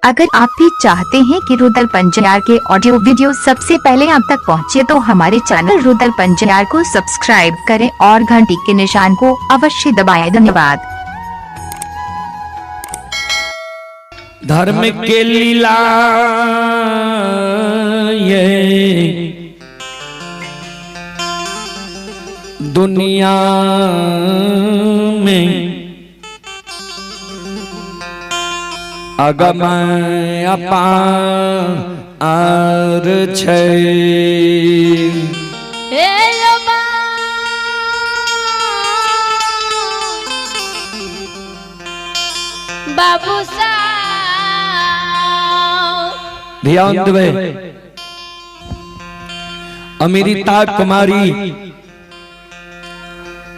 अगर आप भी चाहते हैं कि रुदल पंजार के ऑडियो वीडियो सबसे पहले आप तक पहुंचे तो हमारे चैनल रुदल पंजार को सब्सक्राइब करें और घंटी के निशान को अवश्य दबाएं। धन्यवाद। धर्म के लीला ये दुनिया में अगम अपार छै। हे बाबू ध्यान देबै, अमृता कुमारी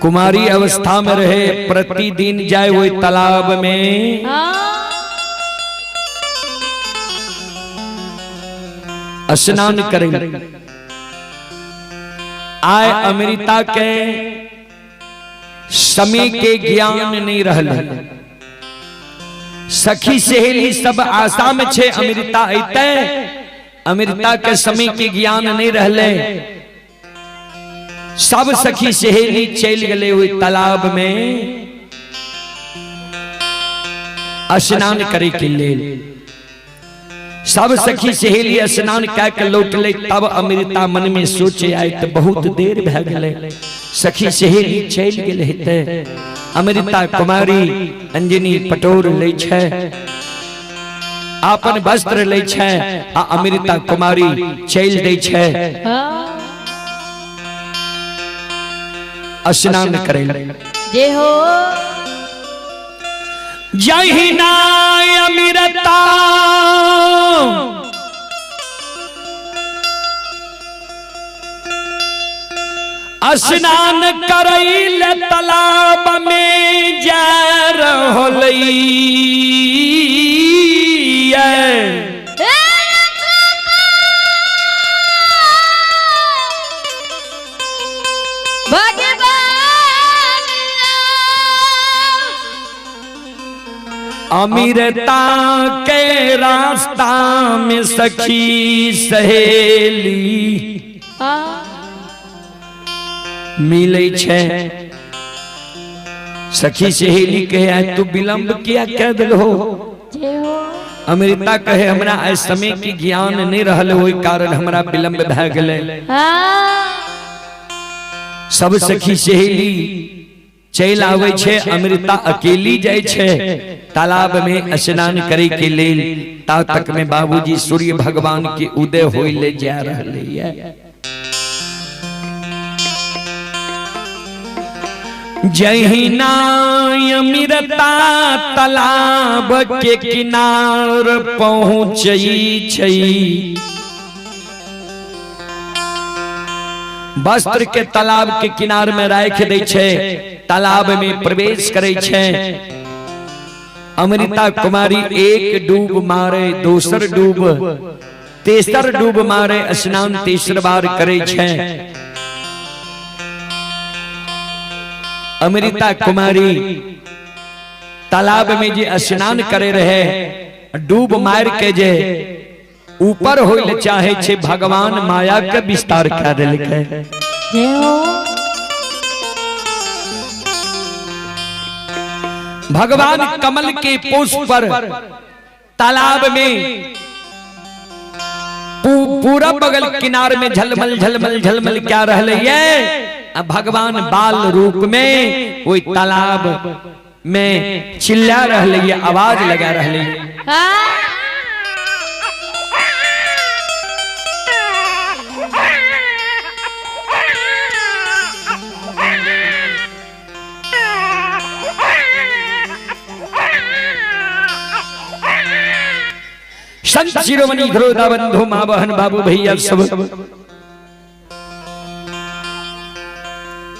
कुमारी अवस्था में रहे, प्रतिदिन जाए वही तालाब में स्नान करे। आए अमृता के समय के ज्ञान नहीं रहल। सखी सहेली सब आशा में छे अमृता अइते, अमृता के समय के ज्ञान नहीं रहले। सब सखी सहेली चल गए ओहि तालाब में स्नान करे के लेल। सब सखी सहेली स्नान कए के लौटले, तब अमृता मन में सोचे आए तो बहुत देर भए गेलै, सखी सहेली चलि गेल हेतै। अमृता कुमारी अंजनी पटोर लै छै, अपन वस्त्र लै छै आ अमृता कुमारी चलि दै छै स्नान करै लए। जे हो जहिना अमृता स्नान करैल तालाब में जा रहल। अमृता के रास्ता में सखी सहेली मिलै छै। सखी सहेली कहे, आइ तू विलंब किया कह देलहो? अमृता कहे, हमरा आइ समय के ज्ञान नहीं रहल, ओहि कारण हमरा विलंब भए गेलै। सब सखी सहेली चलि आबै छै, अमृता अकेली जाइ छै तालाब में स्नान करे के लेल। ता तक में बाबूजी सूर्य भगवान के उदय होय ले जा रहले ये। जहिना अमृता तालाब के किनार पहुँचै छै, वस्त्र के तालाब के किनार में राख दै छै, तालाब में प्रवेश करे छै। अमृता कुमारी एक डूब मारे, दोसर डूब, तेसर डूब मारे, स्नान तेसर बार करे छै। अमृता कुमारी तालाब में जे स्नान करे रहे, डूब मार के जे ऊपर होइल चाहे छे, भगवान माया के विस्तार कर देलकै। भगवान कमल के पुष्प पर तालाब में पूरा बगल किनार में झलमल झलमल झलमल क्या रहले ये। भगवान बाल रूप में वही तालाब में चिल्ला रहले ये, आवाज लगा रहले। संत शिरोमणि ध्रुवदा बंधु माँ बहन बाबू भैया सब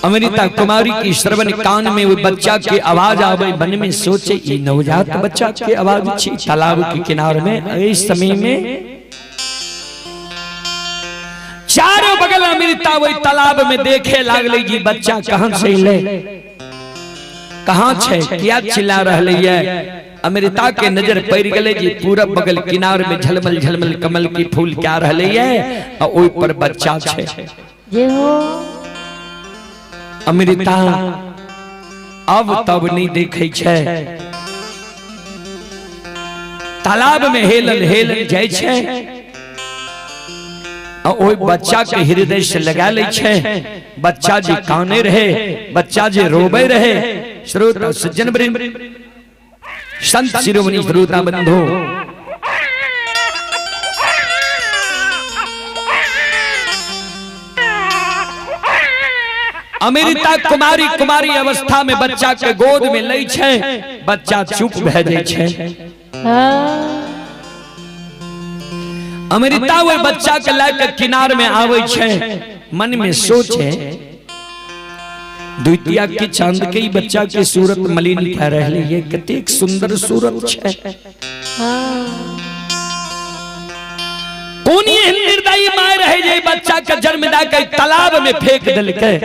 अमृता कुमारी की श्रवण कान में वो बच्चा के आवाज आवे, मन में सोचे ये नवजात बच्चा के आवाज छी तालाब के किनार में। इस समय में चारों बगल अमृता वही तालाब में देखे लागले जी बच्चा कहाँ से ले, कहाँ छे, क्या चिल्ला रहले ये। अमृता के नजर पड़ गेलै जे पूरब बगल किनार में झलमल झलमल कमल की फूल क्या रहलै ये आ ओहि पर बच्चा छै। जय हो। अमृता अब तब नहीं देखे छै, तालाब में हेलल हेलल जाइ छै आ ओहि बच्चा के हृदय से लगा लै छै। बच्चा जे काने रहे, बच्चा जे रोबे रहे। श्रोता सज्जन वृंद, संत शिरोमणि श्रोता बंधु, अमृता कुमारी कुमारी अवस्था में बच्चा के गोद में लै छै, बच्चा चुप भए जाइ छै। अमृता ओहि बच्चा के लए के किनार में आबै छै, मन में सोचे द्वितीया के चांद के ही बच्चा के सूरत मलिन कह रहे ये कतेक सुंदर सूरत छै। कोन एहन निर्दयी माय रहे जे बच्चा के जन्म दए के तालाब में फेंक देलकै।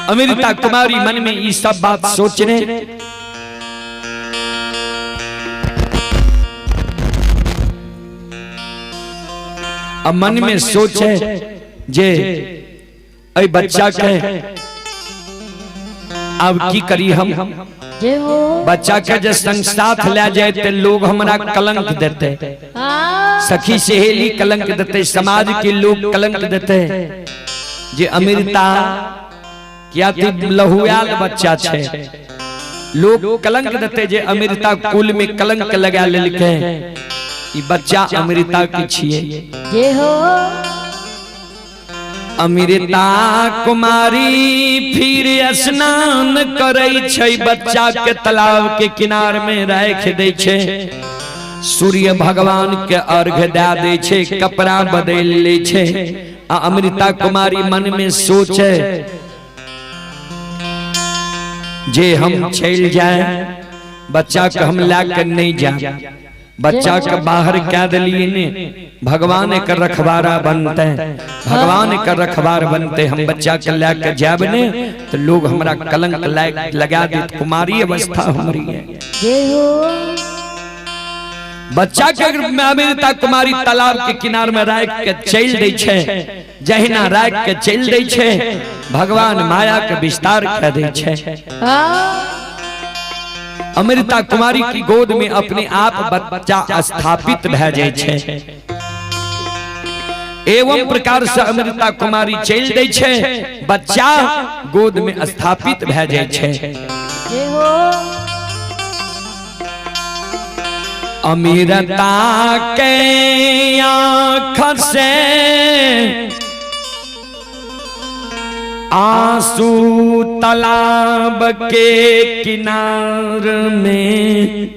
अमृता कुमारी मन में ये सब बात सोचने अब मन में सोचे जे अई बच्चा के अब की करी हम, बच्चा के जे संग साथ ले जाए ते लोग हमरा कलंक देते, सखी सहेली कलंक देते, समाज के लोग कलंक देते जे अमृता क्या लहुआल बच्चा छे। लोग कलंक देते जे अमृता कुल में कलंक लगा लेलकै, ई बच्चा अमृता के छिए। जय हो। अमृता कुमारी फिर स्नान करै छै, बच्चा के तालाब के किनार में राख दै छै, सूर्य भगवान के अर्घ दे दै छै, कपड़ा बदल लै छै। आ अमृता कुमारी मन में सोचे जे हम चल जाए, बच्चा के हम ला के नहीं जाए, बच्चा के बाहर क्या दिलिए ने, भगवान के रखवारा बनते, भगवान के रखवार बनते, हम बच्चा के ला के जाब ने तो लोग हमरा कलंक लगा देत, कुमारी अवस्था हमारी है। बच्चा के अमृता कुमारी तालाब के किनार में राख के चल दै छै, जहिना राख के चल दै छै भगवान माया के विस्तार कर दै छै। अमृता कुमारी की गोद में अपने आप बच्चा स्थापित भए जाइ छै। एवं प्रकार से अमृता कुमारी चल दै छै, बच्चा गोद में स्थापित भए जाइ छै। अमृता के आँख से आंसू तालाब के किनार में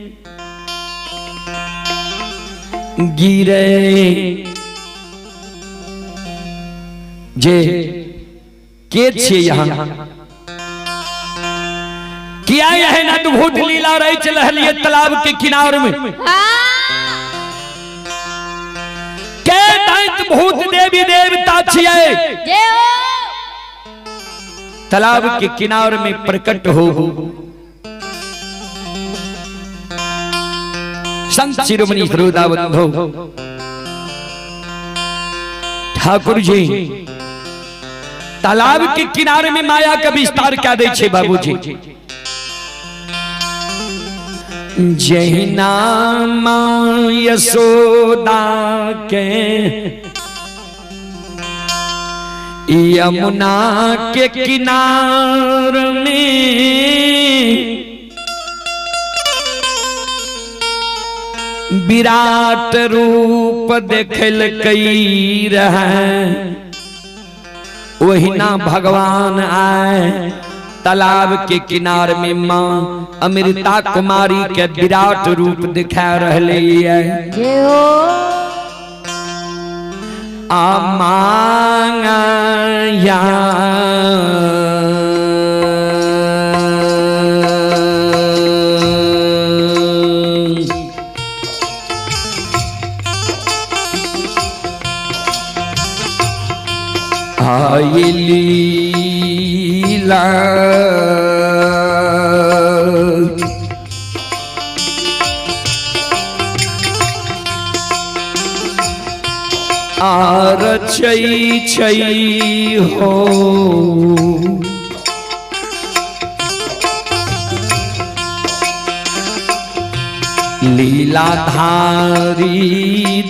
गिरे। जे के छे यहाँ किया एहन अद्भुत लीला रही चल रहलिए तालाब के किनार में, के दैत भूत देवी देवता छिए तालाब के किनार में प्रकट हो। संत शिरोमणि श्रोता बंधु ठाकुर जी तालाब के किनारे में माया का विस्तार क्या दे छे बाबूजी। जहिना मां यशोदा के यमुना के किनार में विराट रूप देखल कई रहे, वहीना भगवान आए तालाब के किनार में मां अमृता कुमारी के विराट रूप दिखा रहे है। आ मांगा या लीला आर छै छै हो लीलाधारी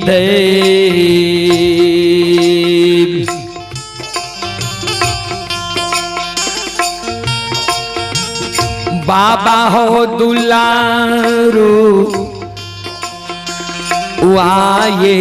देव। बाबा हो दुलारू आए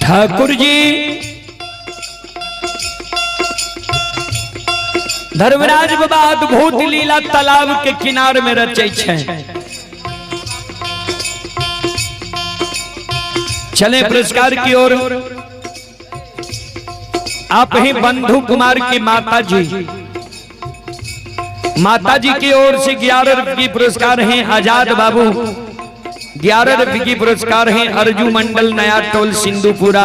ठाकुर जी धर्मराज बाबा अद्भुत लीला तालाब के किनार में रचे छे। चले पुरस्कार की ओर। आप ही बंधु कुमार की माता जी, माता जी की ओर से 11 रुपये की पुरस्कार हैं। आजाद बाबू 11 रुपये की पुरस्कार हैं। अर्जू मंडल नया टोल सिंधुपुरा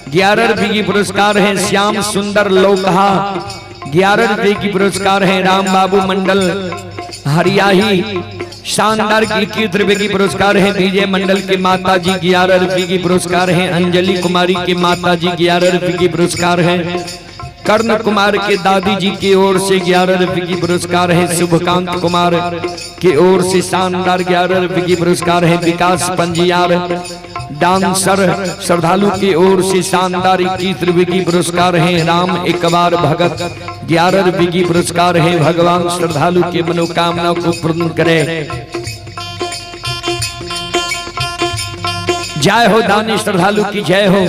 11 रुपये की पुरस्कार हैं। श्याम सुंदर लोकहा 11 रुपये की पुरस्कार हैं। राम बाबू मंडल हरियाही शानदार 21 रुपये की पुरस्कार है। विजय मंडल के माता जी 11 रुपये की पुरस्कार हैं। अंजलि कुमारी के माता जी 11 रुपये की पुरस्कार हैं। कर्ण कुमार के दादी जी की ओर से 11 रुपये की पुरस्कार है। शुभकांत कुमार की ओर से शानदार 11 रुपये की पुरस्कार है। विकास पंजियार डांसर श्रद्धालु की ओर से शानदार 21 रुपये की पुरस्कार है। राम एकबार भगत 11 रुपये की पुरस्कार है। भगवान श्रद्धालु के मनोकामना को पूर्ण करे। जय हो दानी श्रद्धालु की जय हो,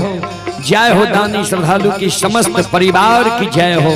जय हो दानी श्रद्धालु की समस्त परिवार की जय हो।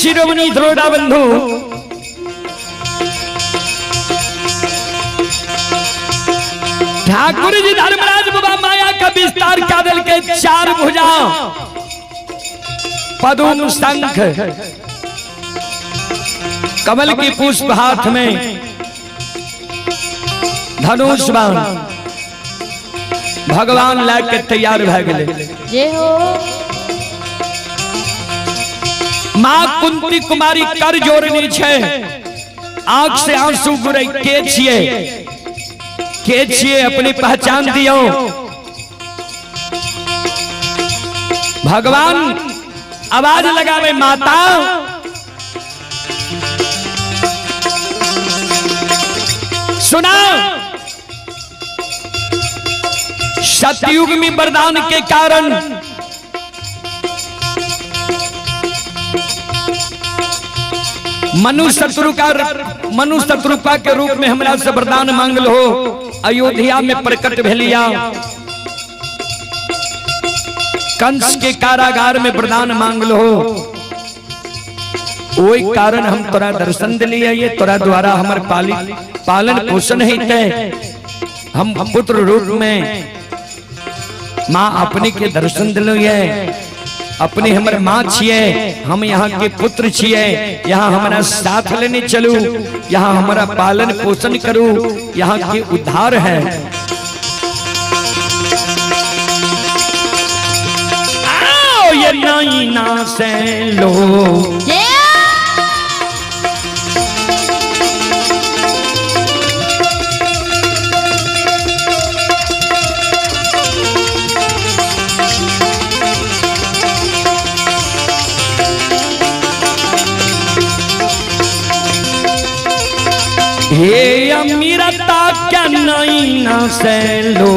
शिरोमणि द्रोड़ा बंधु, ठाकुर जी धर्मराज बाबा माया का विस्तार का दल के 4 भुजा, पदुम शंख, कमल की पुष्प हाथ में, धनुष बाण भगवान ला के तैयार भए गेले। जय हो। माँ कुंती कुमारी कर जोड़नी छे, आंख से आंसू गुरे के छिए, के छिए अपनी पहचान दियो। भगवान आवाज लगावे माता, सुना सतयुग में वरदान के कारण मनु शत्रु का मनु शत्रुपा के रूप में हमरा से वरदान मांगल हो, अयोध्या में प्रकट भेलिया, कंस के कारागार में वरदान मांगल हो, वही कारण हम तोरा दर्शन दिलिए, ये तोरा द्वारा हमर पालन पोषण होते, हम पुत्र रूप में माँ अपने के दर्शन दिलिए, अपने हमर माँ छिए, हम यहाँ के पुत्र छिए, यहाँ हमारा साथ लेने चलू, यहाँ हमारा पालन पोषण करू, यहाँ के उद्धार है। आओ ये नैना से लो हे अमीरता क्या नैना से लो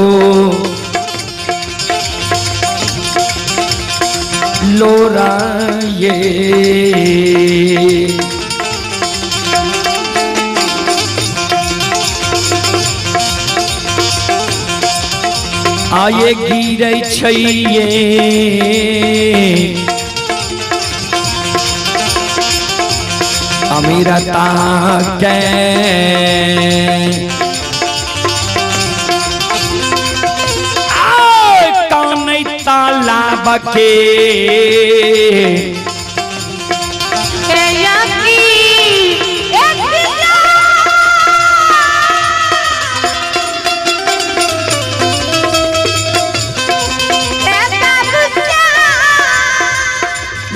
लोरा ये आये गिरे छैये अमीरता के कान तालाब के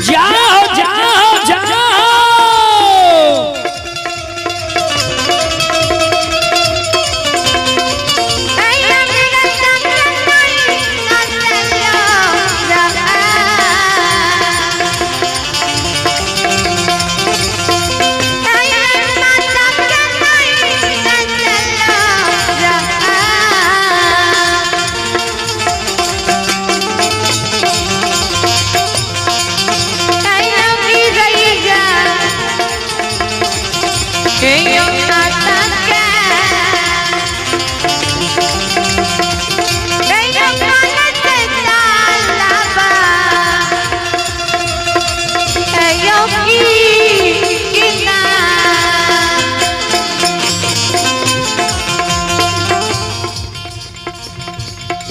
जाओ जाओ जाओ।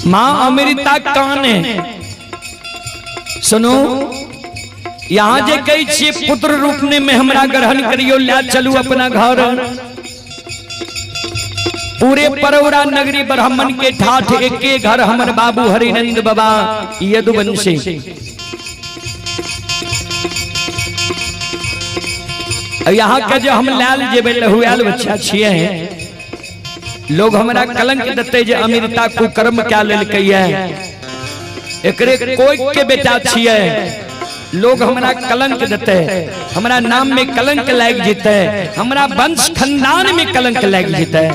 माँ अमृता कान है, सुनो यहाँ जे कही छिए पुत्र रूप में हमरा ग्रहण करियो, ला चलू अपना घर। पूरे परौरा नगरी ब्राह्मण के ठाठ एके घर हमर बाबू हरिनंद बाबा यदुवंशी। यहाँ के जो हम लाल जेबे लहुआल बच्चा छिए, लोग हमरा कलंक देते जे अमृता कुकर्म क्या लेलकै है, एकरे कोई के बेटा छिए, लोग हमरा कलंक देते, हमरा नाम में कलंक लाग जेते, हमरा वंश खानदान में कलंक लाग जेते।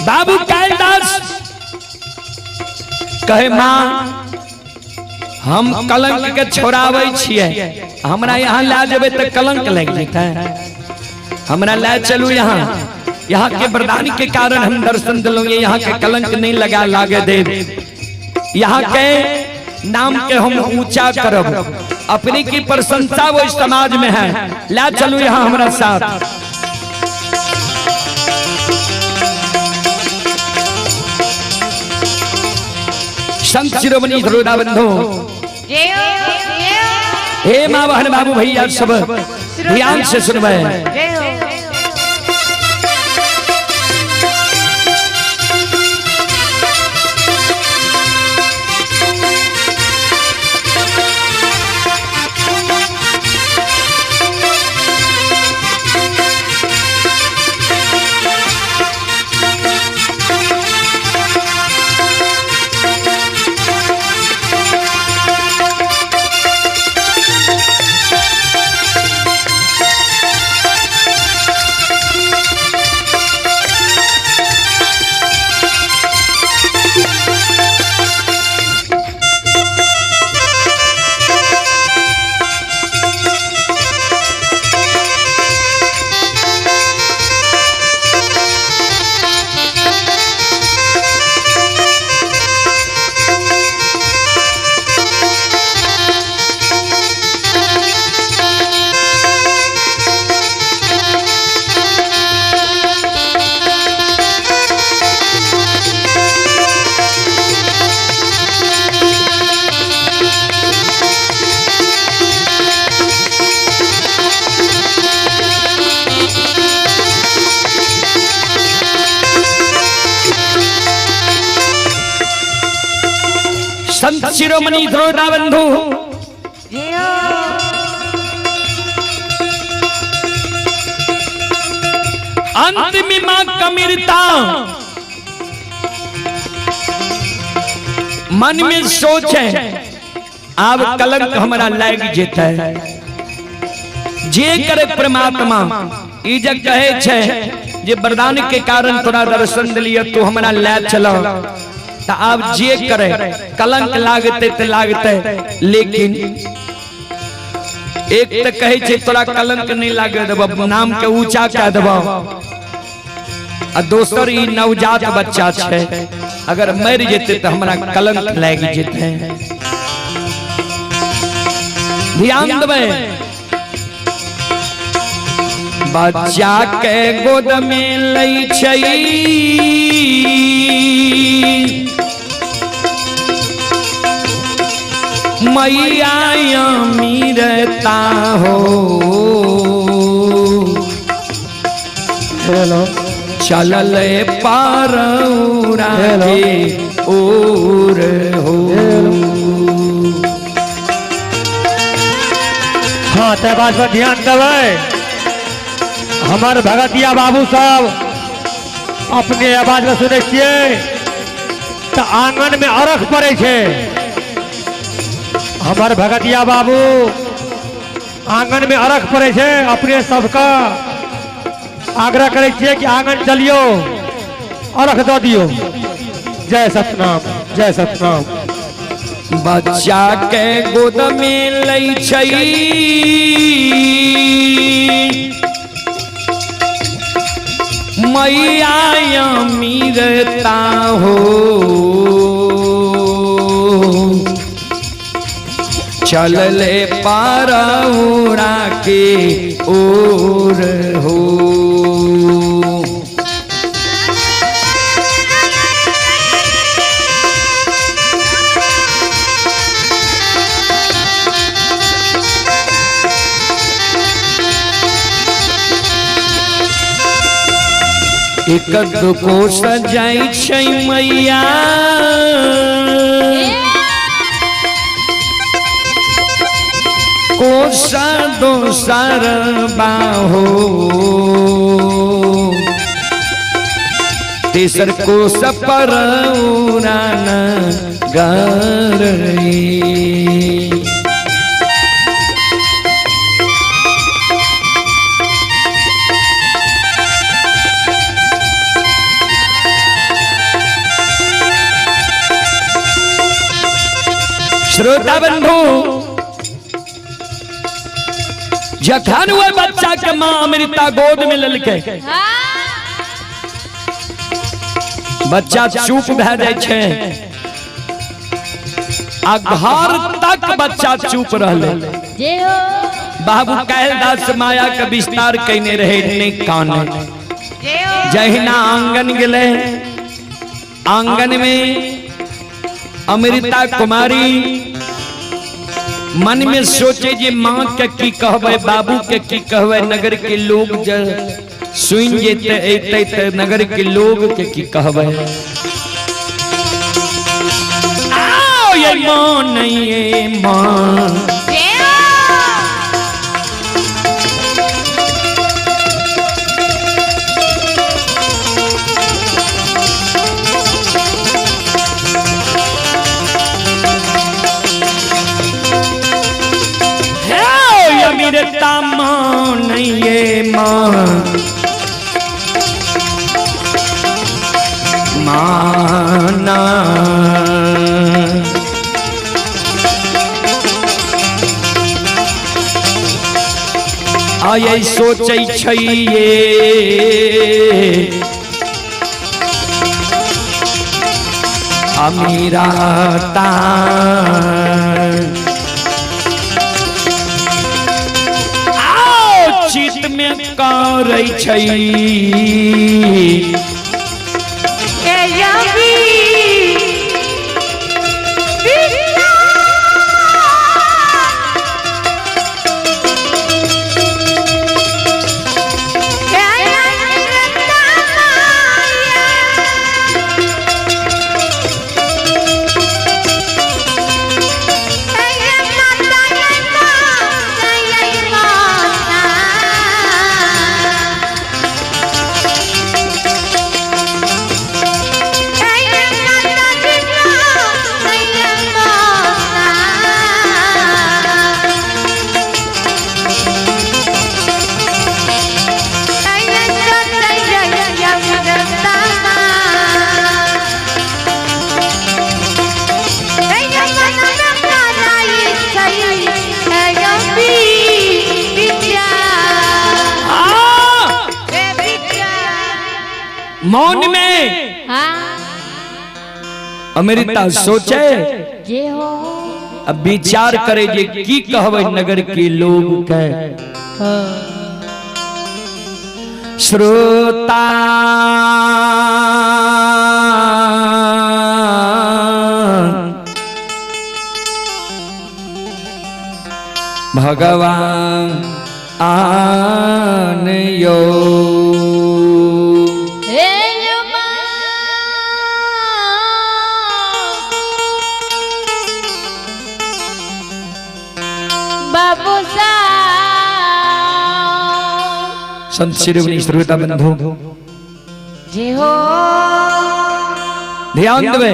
बाबू कालिदास कहे माँ हम कलंक के छोड़ावे छिए, हमरा यहाँ ला जेबे तो कलंक लग जेते, हमरा ला चलू यहाँ। यहाँ के वरदान के कारण हम दर्शन दिलों, यहाँ के कलंक नहीं लगा लागे देव, यहाँ के नाम के हम ऊंचा करब, अपने की प्रशंसा वो समाज में है। ला चलू यहाँ हमारा साथ। संत शिरोमणि श्रोता बंधु, हे माँ बहन बाबू भैया सब ध्यान से सुनवे। संत शिरोमणि श्रोता बंधु, अंत में मां कमीरता मन में सोच है, अब कलंक हमारा लाग जेता है। जे करे परमात्मा ई जग कहे छे जे वरदान के कारण तोरा दर्शन दिलिय, तू हमारा ले चलो, तो आप जे करे कलंक लागते ते लागते, लेकिन एक तो कहे छे तोरा कलंक नहीं लागे देबो, नाम के ऊंचा कह देबो, आ दोसर ई नवजात बच्चा छे, अगर मर जेते तो हमरा कलंक लाग जेते। ध्यान देबै, बच्चा के गोद में लै छै मैया अमीरता हो, चलल पारौरा के ओर हो। हाँ, ते बात पर ध्यान देबै। हमार भगतिया बाबू साहब अपने आवाज में सुनै छियै तऽ आंगन में अरख पड़ै छै। हमार भगतिया बाबू आंगन में अरख पड़ै छै। अपने सबका आग्रह करै छियै कि आंगन चलियो, अरख दऽ दियौ। जय सतनाम, जय सतनाम। बच्चा के गोद में लै छै मैया अमीरता हो, चलले पारौरा के ओर हो। एक को सजाई छै मैया, कोसा दोसर बाहो, तेसर कोस पर गर। श्रोता बंधु, जखन वह बच्चा के मां अमृता गोद में ललके, बच्चा चुप भए जाइ छै आ घर तक बच्चा चुप रहलै। जय हो। बाबू कालिदास माया के विस्तार कयने रहे ने काने। जहिना आंगन गेलै, आंगन में अमृता कुमारी मन में सोचे जे माँ के की कहबै, बाबू के की कहबै, नगर के लोग जे सुन जेते एते ते नगर के लोग के की कहबै। आओ ये माँ नहीं ये माँ अमृता माँ नहीं ये माँ माना आये सोचै छै ये अमीराता चित में करै छै मौन में। हाँ। अमृता सोचे जे हो। अब विचार करे जे की कहबै नगर के लोग के। श्रोता भगवान आन यो संत शिरोमणि श्रोता बंधु जय हो। ध्यान देवे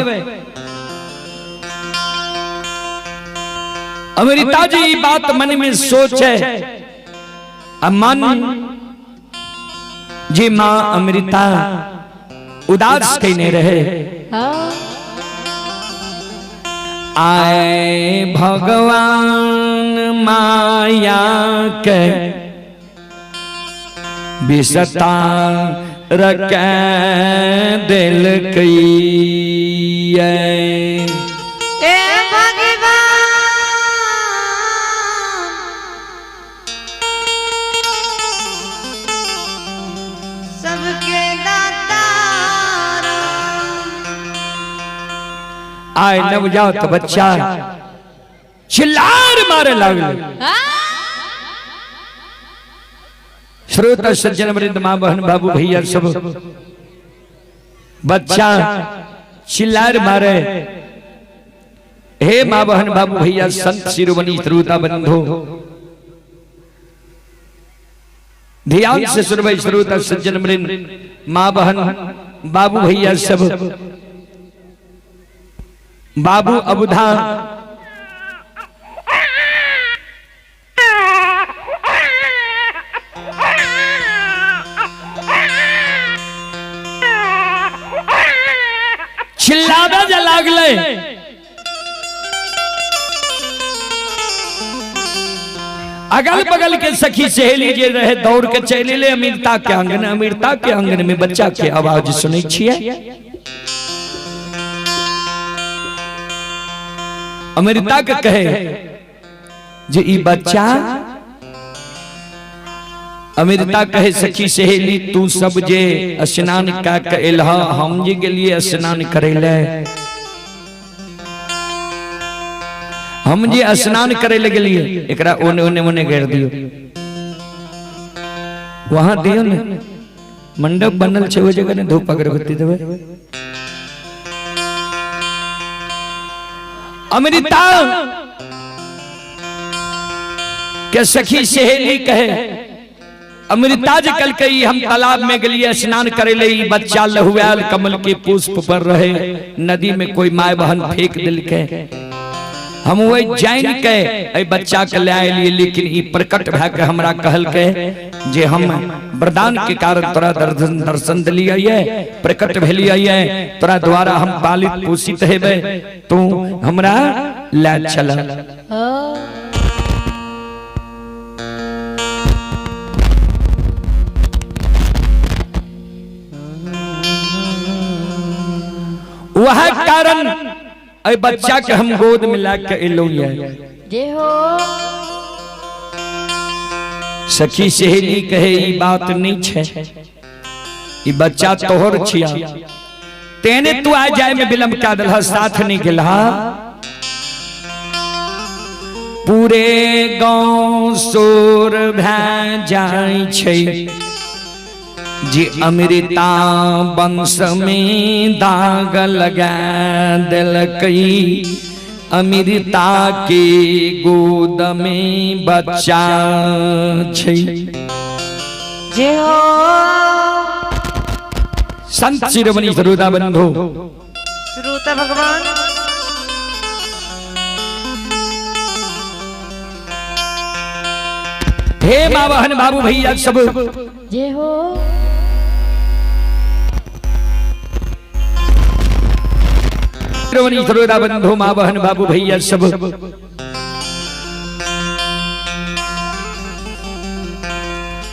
अमृता जी बात मन में सोचे मन जी माँ अमृता उदास कहने रहे। आए भगवान माया के बिसता रखे दिल कई ए भगवान सबके दाता। आए नवजात बच्चा चिल्लार मारे लागले। श्रोता सज्जन वृंद माँ बहन बाबू भैया सब बच्चा चिल्लार मारे। हे माँ बहन बाबू भैया संत शिरोमणि श्रोता बंधु ध्यान से सुनबै श्रोता सज्जन वृंद माँ बहन बाबू भैया सब बाबू अबुधा चिल्लाबे जे लागले। अगल बगल के सखी सहेली जे रहे दौड़ के चलि ले अमृता के आंगन। अमृता के आंगन में बच्चा के आवाज सुनै छियै। अमृता के कहे जे ई बच्चा। अमृता कहे सखी सहेली तू सब जे स्नान का के एलह, हम जे गेलिए स्नान करे ले, हम जे स्नान करे ले गेलिए, एकरा ओने ओने ओने घेर दियो, वहां दियो ने मंडप बनल छै ओइ जगह ने धूप अगरबत्ती देबै। अमृता के सखी सहेली कहे अमृता जे कल कही हम तालाब में गेलिए स्नान करे ले, बच्चा लहुआल कमल के पुष्प पर रहे, नदी में कोई my बहन फेंक दिलके, हम वही जान के ए बच्चा के ले आइलिए, लेकिन ई प्रकट भए के हमरा कहल के जे हम वरदान के कारण तोरा दर्शन दिलिए, प्रकट भेलिए, तोरा द्वारा हम पालित पोषित हेबे, तू हमरा ले चल। वह कारण ए बच्चा के हम गोद में ला के एलौ। सखी सहेली कहे ई बात नहीं छे, ई बच्चा तोहर छिया, तेने तू आ जाए में विलंब क्या दिल, साथ नहीं गेलहा। पूरे गांव शोर भै जाय छै जे अमृता वंश में दाग लगा दिलकै, अमृता के गोद में बच्चा छै। संत शिरोमणि श्रोता बंधु श्रोता भगवान हे माँ बहन बाबू भैया सब जय हो। शिरोमणि श्रोता बंधु माँ बहन बाबू भैया सब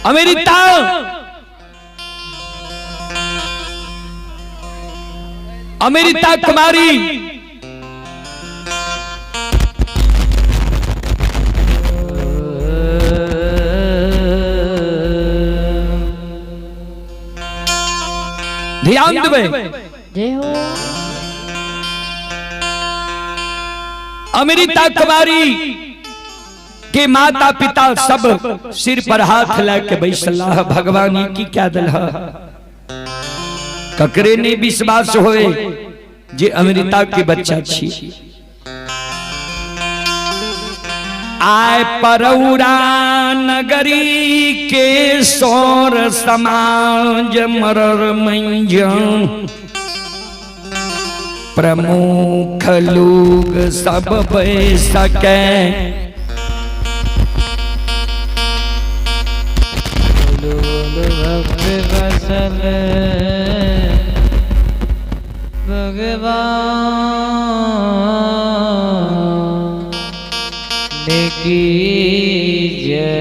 अमृता अमृता कुमारी ध्यान देवे। जय हो। अमृता कुमारी के माता पिता सब सिर पर हाथ लाके बैसला, भगवान की क्या दल ककरे नहीं विश्वास होए जे अमृता के बच्चा छी। आय परौरा नगरी के सौर समाज मरर मंजन प्रमुख लोग सब सके भगवान की जय।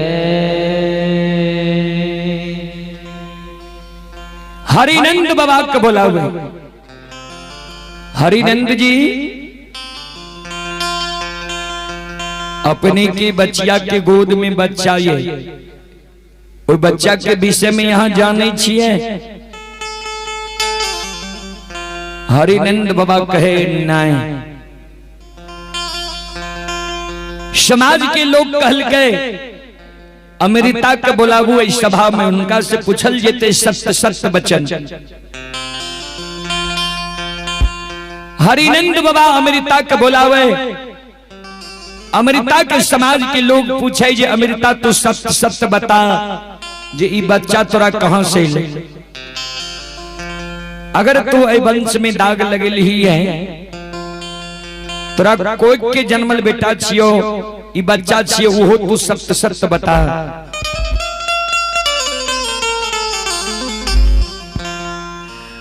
हरिनंद बाबा को बोलावे। हरिनंद जी अपने के बच्चिया के गोद में बच्चा ये वो बच्चा के विषय में यहाँ जाने छिए। हरिनंद बाबा कहे नहीं। समाज के लोग कहल गए अमृता के बोलाबू इस सभा में, उनका से पूछल जेते सत्य सत्य वचन। हरिनंद बाबा अमृता के बोलावे। अमृता के समाज के लोग पूछे जे अमृता तू सत्य सत्य बता जे ई बच्चा तोरा कहां से ले, अगर तू ए वंश में दाग लगल ही है, तोरा कोई के जन्मल बेटा छियो, ई बच्चा छियो, वो तू सत्य सत्य बता।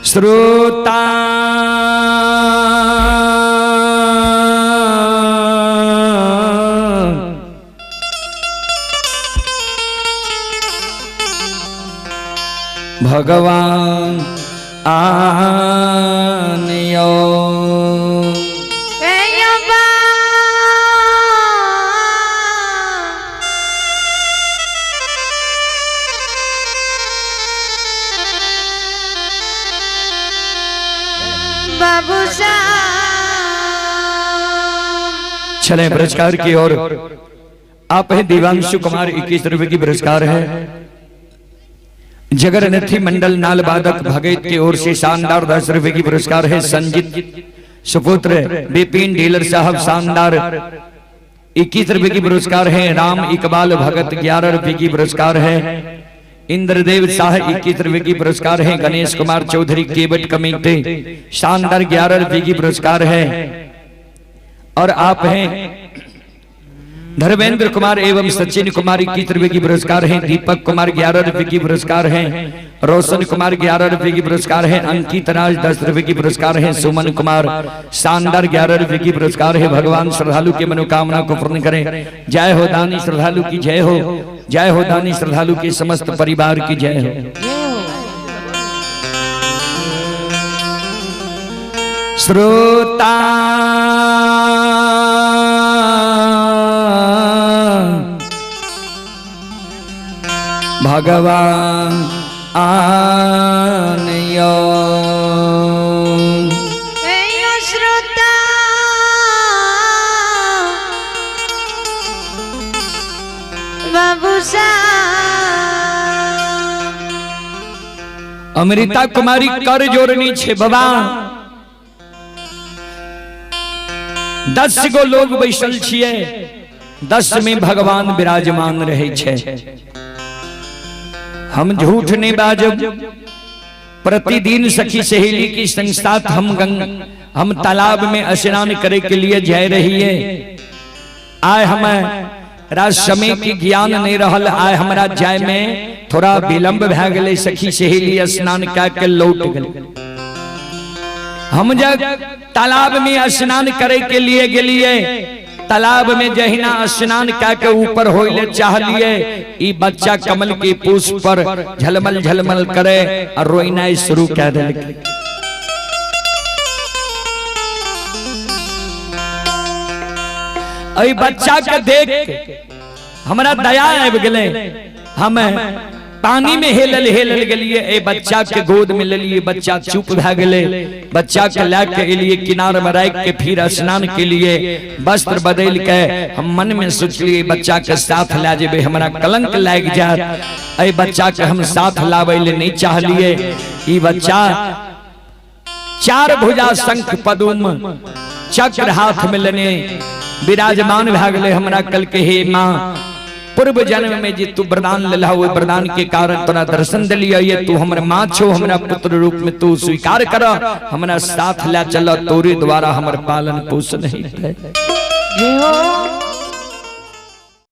श्रोता भगवान आनियो। बाबू श्याम। चले पुरस्कार की ओर। आप है देवांशु कुमार 21 रुपए की पुरस्कार है। जगरनथी मंडल नाल बादक भगत की ओर से शानदार 10 रुपए की पुरस्कार है। संजित सुपुत्र विपिन डीलर साहब शानदार 21 रुपए की पुरस्कार है। राम इकबाल भगत 11 रुपए की पुरस्कार है। इंद्रदेव शाह 21 रुपए की पुरस्कार है। गणेश कुमार चौधरी केवट कमेटी शानदार 11 रुपए की पुरस्कार है। और आप हैं धर्मेंद्र कुमार एवं सचिन कुमार 21 रुपए की पुरस्कार है। दीपक कुमार 11 रुपए की पुरस्कार है। रोशन कुमार 11 रुपए की पुरस्कार है। अंकित राज 10 रुपए की पुरस्कार है। सुमन कुमार शानदार 11 रुपए की पुरस्कार है। भगवान श्रद्धालु के मनोकामना को पूर्ण करें। जय हो दानी श्रद्धालु की जय हो। जय हो दानी श्रद्धालु के समस्त परिवार की जय हो। श्रोता भगवान आनयो श्रोता बाबू श्याम। अमृता कुमारी कर जोड़नी छे बाबा। 10 गो लोग बैसल छिए, 10 में भगवान विराजमान रहे छे। हम झूठ नहीं बाजब। प्रतिदिन सखी सहेली की संग साथ हम तालाब में स्नान करे के लिए जाय रही है। आय हमें राज समय की ज्ञान नहीं रहल, आय हमरा जाय में थोड़ा विलंब भए गेलै। सखी सहेली स्नान कए के लौट गेलै। हम जब तालाब में स्नान करे के लिए गेलिए, तालाब में जहिना स्नान कए के ऊपर होइले चाहलिए, ई बच्चा कमल के पुष्प पर झलमल झलमल करे और रोइनाई शुरू कए देलकै। एहि बच्चा के देख हमरा दया आबि गेलै। हम पानी में हेलल हेलल गेलिए, ए बच्चा के गोद में लेलिए, बच्चा चुप भए गेलै। बच्चा के लए के एलिए किनार में राखि के फिर स्नान के लिए वस्त्र बदलि के हम मन में सोचलिए बच्चा के साथ लए जेबै, हमरा कलंक लागि जायत। एहि बच्चा के हम साथ लाबै ले नहीं चाहलिए। ई बच्चा 4 भुजा शंख पदुम चक्र हाथ में लेने विराजमान भए गेलै। हमरा कल के हे माँ, पूर्व जन्म में जे तू वरदान लेलह, ओहि वरदान के कारण तोरा दर्शन दिलियै। ये तू हमर माँ छो, हमरा पुत्र रूप में तू स्वीकार कर, हमरा साथ ले चल, तोरे द्वारा हमर पालन पोषण हेतै। जय हो।